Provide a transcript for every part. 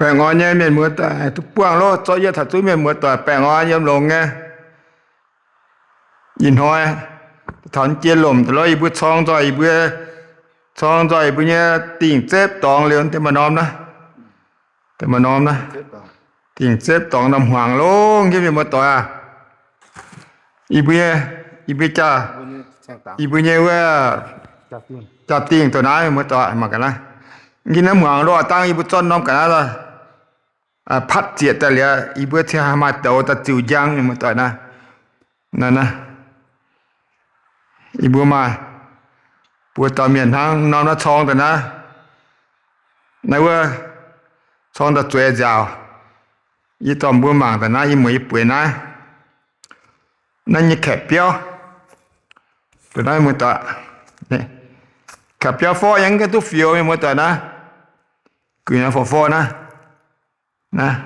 Baengh orn nyei mienh muoz-doic, duqv buangh loh, zorqv yie taux zungv mienh muoz-doic baengh orn yiem longx nyei. Ih hnoi taux jiex lomc daaih lorqc, yie mbuo corng nzoih yie mbuo, corng nzoih yie mbuo nyei dingh zepv dorngx liuz, deix maaih norm naaiv, deix maaih norm naaiv, dingh zepv dorngx norm hmuangx longx nyei mienh muoz-doic aac. Yie mbuo, yie mbuo jaa, yie mbuo nyei wuov jaa-dingh douc naaiv mienh muoz-doic mangc gaax naaiv. Nqa'haav naaiv hmuangx loh dangh yie mbuo zorqv norm ga'naaiv patv zieqc daaih liuz, yie mbuo cingx haih maaih douz daaih ziux njang mienh muoz-doic naaiv. Naaiv naaiv, yie mbuo maaih buo dauh mienh hnangv norm naaiv corng daaih naaiv. Naaiv wuov corng daaih zueiz nziaauc. Yie dorh mbuo mangc daaih naaiv, yie mueiz yie bueix naaiv. Naaiv nyei kaeqv biauv, naaiv mienh muoz-doic, kaeqv biauv forv yaac mv gaengh duqv fioux mienh muoz-doic naaiv. Gu'nyuoz forv-forv naaiv, naaiv,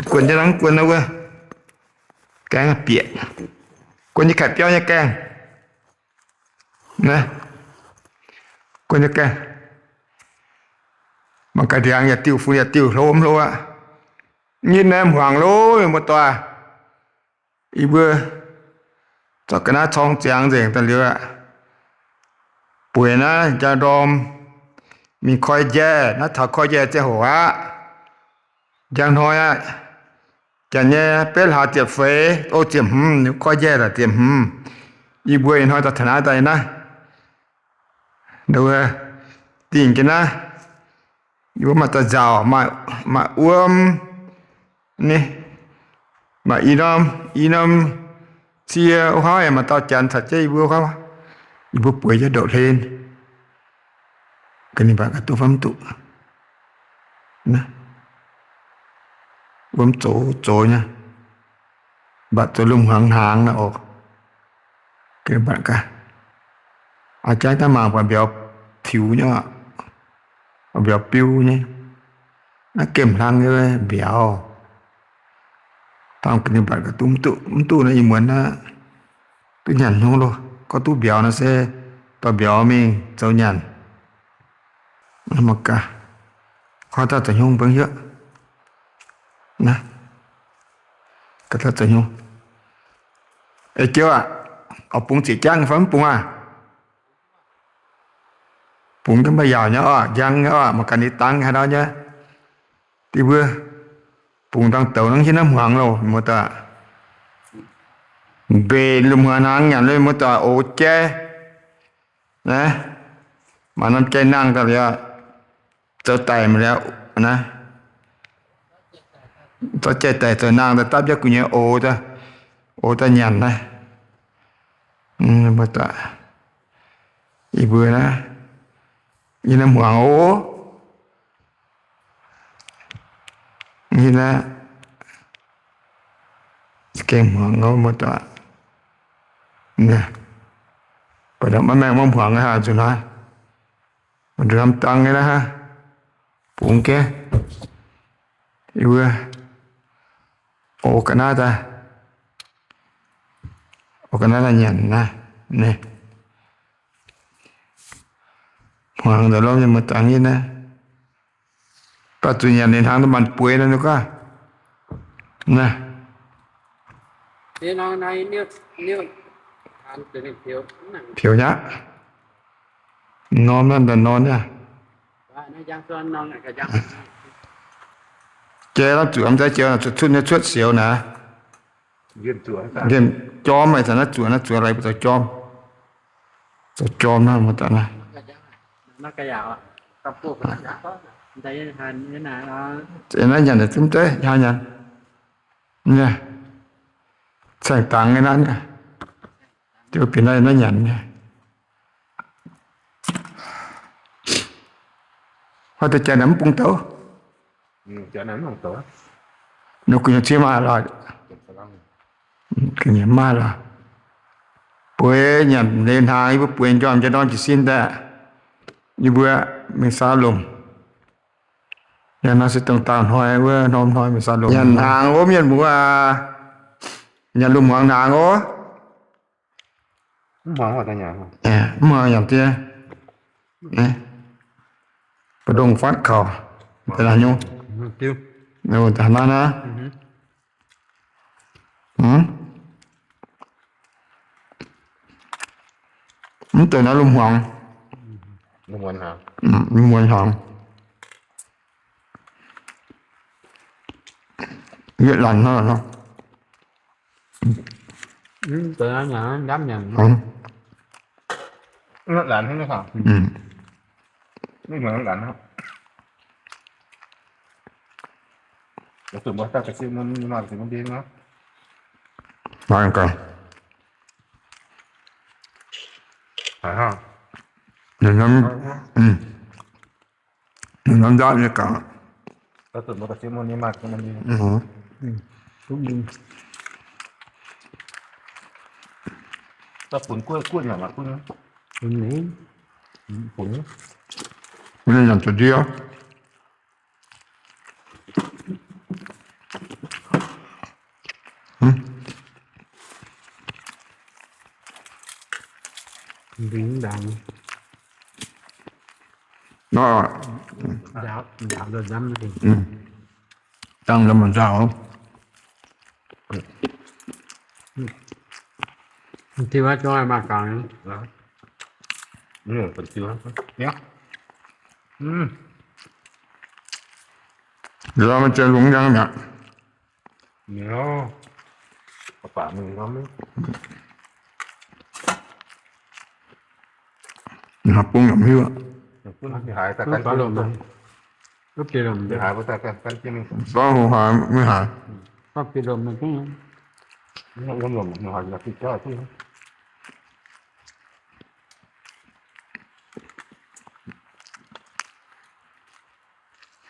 guon jienv naaiv, guon naaiv wuov, gaengh bieqc, guon nyei kaeqv biauv nyei gaengh, naaiv, guon nyei gaengh, mangc gaax ndiangx yaac diuh, fun yaac diuh, hlo hlo aqv. Nyitv naaiv hmuangx loh mienh muoz-doic. Yie mbuo zorqv ga'naaiv corng ziangx nzengc daaih liuz aqv, bueix naaiv njang ndorm mingh koi njaih, naaiv taux koi njaih ziangh hoc aqv. Njang hnoi aqv, janx nyei betv hlaax ziepc feix, o, ziepc hmz, koi njaih daaih ziepc hmz. Yie mbuo ih hnoi daaih taux naaiv daaih naaiv, dingh jienv naaiv, yie mbuo maaih daaih nzauc, maaih wuom, maaih i norm, i norm cie wuov hauv yaac maaih dauh janx caux jienv yie mbuo wuov hauv. Yie mbuo bueix jienv ndoqv hlen, ga'naaiv mbatc ga'duqv fai mv duqv. Wuom zoux zoux nyei, mbatc zoux lungh hmuangx hnaangx naaiv oc. Ga'naaiv mbatc gaax, aa, jangv daaih mangc buatc mbiauz tiux nyei, mbiauz biu nyei. Naaiv gemh hlang nyei mbiauz. Dangh ga'naaiv mbatc ga'duqv mv duqv, mv duqv naaiv ih muonz naaiv duqv nyanc hnyouv loh. Gorngv duqv mbiauz naaiv se dorh mbiauz mingh zoux nyanc. Mangc gaax, koi daaih zoux hnyouv mbengx heuc. Naaiv, gaax daaih zoux hnyouv. Ei jiouv aac, oix bungx ziqc jangv fai mv bungx aac? Bungx jienv mv baac yaauc nyei oc, njang nyei oc, mangc gaax ninh dangx haaix dauh nyei. Dieh mbuo bungx dangh douz hnangv hietv naaiv hmuangx loh, muoz-doic. Mbenc lungh hmuangx hnaangx nyanc loh, muoz-doic, ox jai. Naaiv, maaih norm jai nangh daaih liuz, zoux daic mi'aqv naaiv. Zorqv jai daic zoux nangh daaih dapv jienv gu'nyuoz ox, ox daaih nyanc naaiv. Muoz-doic, yie mbuo naaiv, yie naaiv hmuangx oc. Yie naaiv gengh hmuangx oc, muoz-doic. Baac maiv maengh maiv hmuangx haic nzunc naaiv. Ndorm dang nyei naaiv, bungx jienv. Yie mbuo ox ga'naaiv daaih, ox ga'naaiv daaih nyanc naaiv. Hmuangx nzengc lorqc, mienh muoz-doic nyei naaiv. Baac zuqc nyanc liuz hnaangx daaih maanc bueix nor, ninh gorngv, naaiv, peux nyaqv, norm naaiv daaih norm nyei. Jai lamh zuqc, mv zeiz jai cuotv nyei, cuotv siou naaiv. Nqemh jorm, ih zanc naaiv zuoqc, naaiv zuoqc laaix zoux jorm. Zoux jorm naaiv, muoz-doic naaiv. Naaiv nyanc deix zungv deix, nyanc, caengh dangx nyei naaiv, ziouc bieqc naaiv nyanc nyei. Hnoi deix janx naaic mv bung douz. Ninh gu'nyuoz ciev maaih lorqc. Gu'nyuoz maaih lorqc. Bueix nyanc liuz hnaangx, yie mbuo bueix njormh njang ndorm jiez sin daaih, yie mbuo mingh saa lomc. Yangh nor se dongh daauh hnoi wuov norm hnoi mingh saa lomc. Nyanc hnaangx wuov mienh muoz aac, nyanc lomc hmuangx hnaangx oc. Mv hmuangx nyanc diev, mbu'ndongx fatv kaux, da'naaiv nyungc. Maiv naaiv. Mv deix naaiv lomh hmuangx. Lomh muonz hmuangx. Yietc lanc hnangv. Ninh hnamv nzaatv nyei gaax. Ninh nyanc za'ndiev. Dangh nzamc nzaaux. Ti wuov zungv maaih gaux. Nzauh maiv zeiz longx njang mi'aqv. Bung yaac mv hiuv. Gorngv hoc haaix maiv haaix. Mangc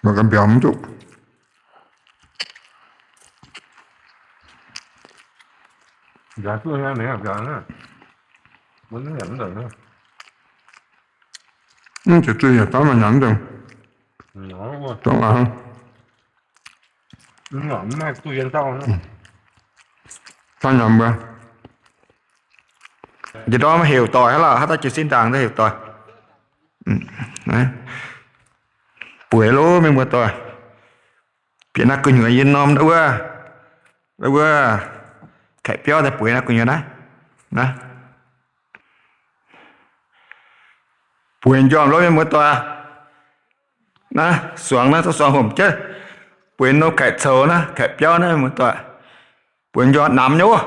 gaax mbiauz mv duqv. Mv ziepc zuiz yaac daav maaih nyanc deix. Dongh aac. Daaih nyanc mbuo. Njiec ndorm heuc doic hnangv lorqc, haaix dauh jiez sin ndaangc daaih heuc doic. Bueix lov mienh muoz-doic. Bieqc naaiv gu'nyuoz yie norm wuov, wuov kaeqv biauv daaih bueix naaiv gu'nyuoz naaiv. Naaiv bueix njormh lov mienh muoz-doic. Naaiv suangx naaiv, suangx homc jienv. Bueix norm kaeqv coux naaiv, kaeqv biauv naaiv mienh muoz-doic. Bueix njormh namx nyei oc.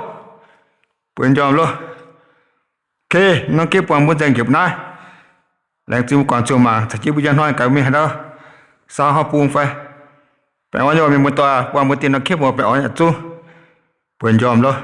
Bueix njormh lov. Ok, norm gitv buangh mbuo nzengc njiec mbuo naaiv. Laengz zingh mbuo guangc zuqc mangc, caux jienv mbuo njang hnoi gaax mingh haaix ndau, sau haaix bung fai baengh orn nyei mienh muoz-doic, buangh mbuo dinh norm gitv mbuo baengh orn yaac zuqc. Bueix njormh lov.